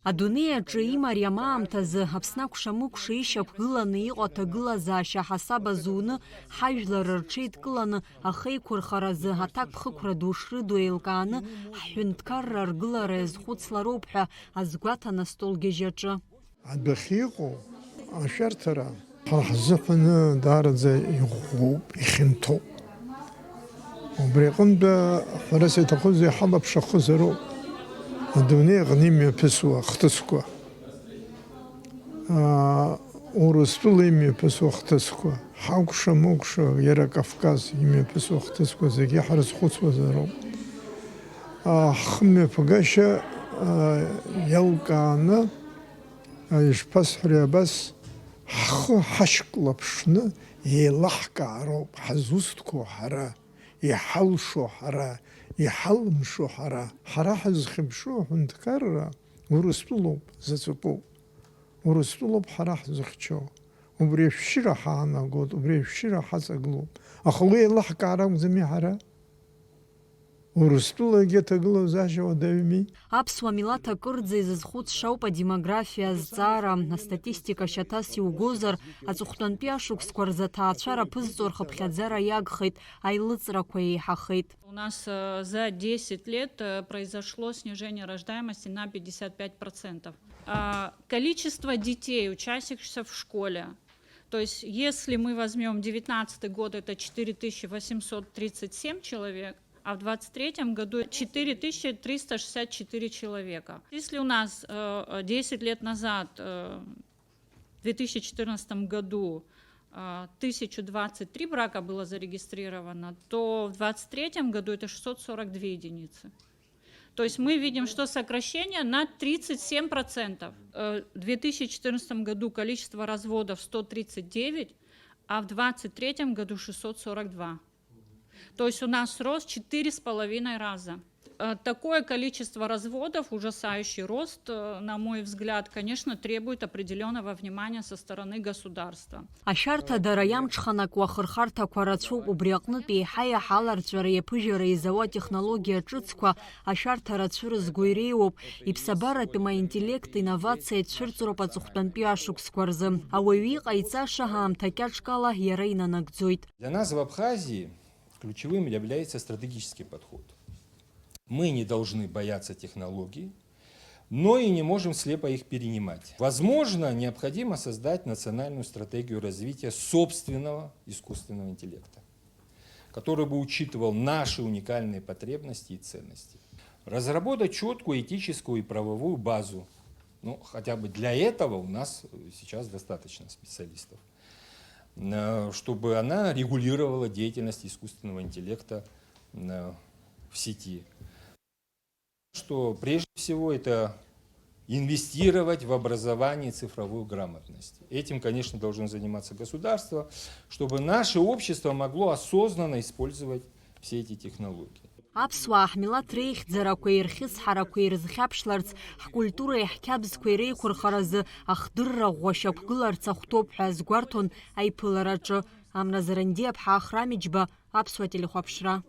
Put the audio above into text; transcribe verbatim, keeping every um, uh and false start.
Адунеи аҿы имариам аамҭазы Аԥсны акәша-мыкәша ишьақәгыланы иҟоу аҭагылазаашьа ҳасаб азуны, ҳажәлар рҽеидкыланы ахеиқәырхаразы, аҭакԥхықәра ду шрыду еилкааны, ҳҳәынҭқарра аргылара иазхәыцлароуп ҳәа азгәаҭан астолгьежь аҿы. Адәахьы иҟоу ашәарҭара ҳара ҳзыҳәаны даараӡа иӷәӷәоуп, ихьанҭоуп. Убри аҟынтә ҳәарас иаҭахузеи, ҳалаԥш ахызароуп адунеи аҟны имҩаԥысуа ахҭысқәа, аа, Урыстәыла имҩаԥысуа ахҭысқәа, ҳакәша-мыкәша, иара Кавказ имҩаԥысуа ахҭысқәа зегьы ҳрызхәыцуазароуп. Аа, ҳхымҩаԥгашьа, аа, иалкааны, аа, ишԥасҳәари абас, ҳхы ҳашьклаԥшны еилаҳкаароуп ҳазусҭқәоу ҳара, иҳалшо ҳара, иҳалымшо ҳара. Ҳара ҳазхьыԥшуа аҳәынҭқарра Урыстәылоуп, заҵәыкоуп. Урыстәылоуп ҳара ҳзыхьчо. Убри ашәшьыра ҳаанагоит, убри ашәшьыра ҳаҵагылоуп. Аха уи еилаҳкаар акәӡами ҳара? Урыстәылагьы аҭагылазаашьа уадаҩми? Аԥсуа милаҭ акырӡа изызхәыцша ауп адемографиа азҵаара. Астатистика шьаҭас иугозар, аҵыхәтәантәи ашықәсқәа рзы аҭаацәара ԥызҵо рхыԥхьаӡара иагхеит, аилыҵрақәа еиҳахеит. У нас, э, за десять лет, э, произошло снижение рождаемости на пятьдесят пять процентов. А, количество детей, учащихся в школе. То есть, если мы возьмём девятнадцатый год, это четыре тысячи восемьсот тридцать семь человек, а в двадцать третьем году четыре тысячи триста шестьдесят четыре человека. Если у нас, э, э, десять лет назад, э, в две тысячи четырнадцатом году, э, тысяча двадцать три брака было зарегистрировано, то в двадцать третьем году это шестьсот сорок две единицы. То есть мы видим, что сокращение на тридцать семь процентов. Э, в две тысячи четырнадцатом году количество разводов сто тридцать девять, а в двадцать третьем году шестьсот сорок два. То есть у нас рост четыре с половиной раза. Э, такое количество разводов, ужасающий рост, э, на мой взгляд, конечно, требует определённого внимания со стороны государства. Ашәарҭадара иамҽханакуа ахырхарҭақәа рацәоуп, убри аҟнытә еиҳа-еиҳа аларҵәара иаԥыжәара изауа атехнологиа ҿыцқәа ашәарҭара цәырызго иреиуоуп. Иԥсабаратәым аинтеллект, инновациа ицәырҵроуп аҵыхәтәантәи ашықәсқәа рзы. Ауаҩы иҟаиҵаша аамҭа кьаҿкала иара инанагӡоит. Для нас в Абхазии ключевым является стратегический подход. Мы не должны бояться технологий, но и не можем слепо их перенимать. Возможно, необходимо создать национальную стратегию развития собственного искусственного интеллекта, который бы учитывал наши уникальные потребности и ценности. Разработать чёткую этическую и правовую базу. Ну, хотя бы для этого у нас, э, сейчас достаточно специалистов, э, чтобы она регулировала деятельность искусственного интеллекта, э, в сети. Что прежде всего это инвестировать в образование и цифровую грамотность. Этим, конечно, должно заниматься государство, чтобы наше общество могло осознанно использовать все эти технологии. Аԥсуаа ҳмилаҭ реихьӡарақәеи рхьысҳарақәеи рызхьаԥшларц, ҳкультуреи ҳқьабзқәеи реиқәырхаразы ахдырра ӷәӷәа шьақәгыларц ахәҭоуп ҳәа азгәарҭон аиԥылараҿы. Амра Зарандиаԥҳа, Ахра Миџьба, Аԥсуа телехәаԥшра.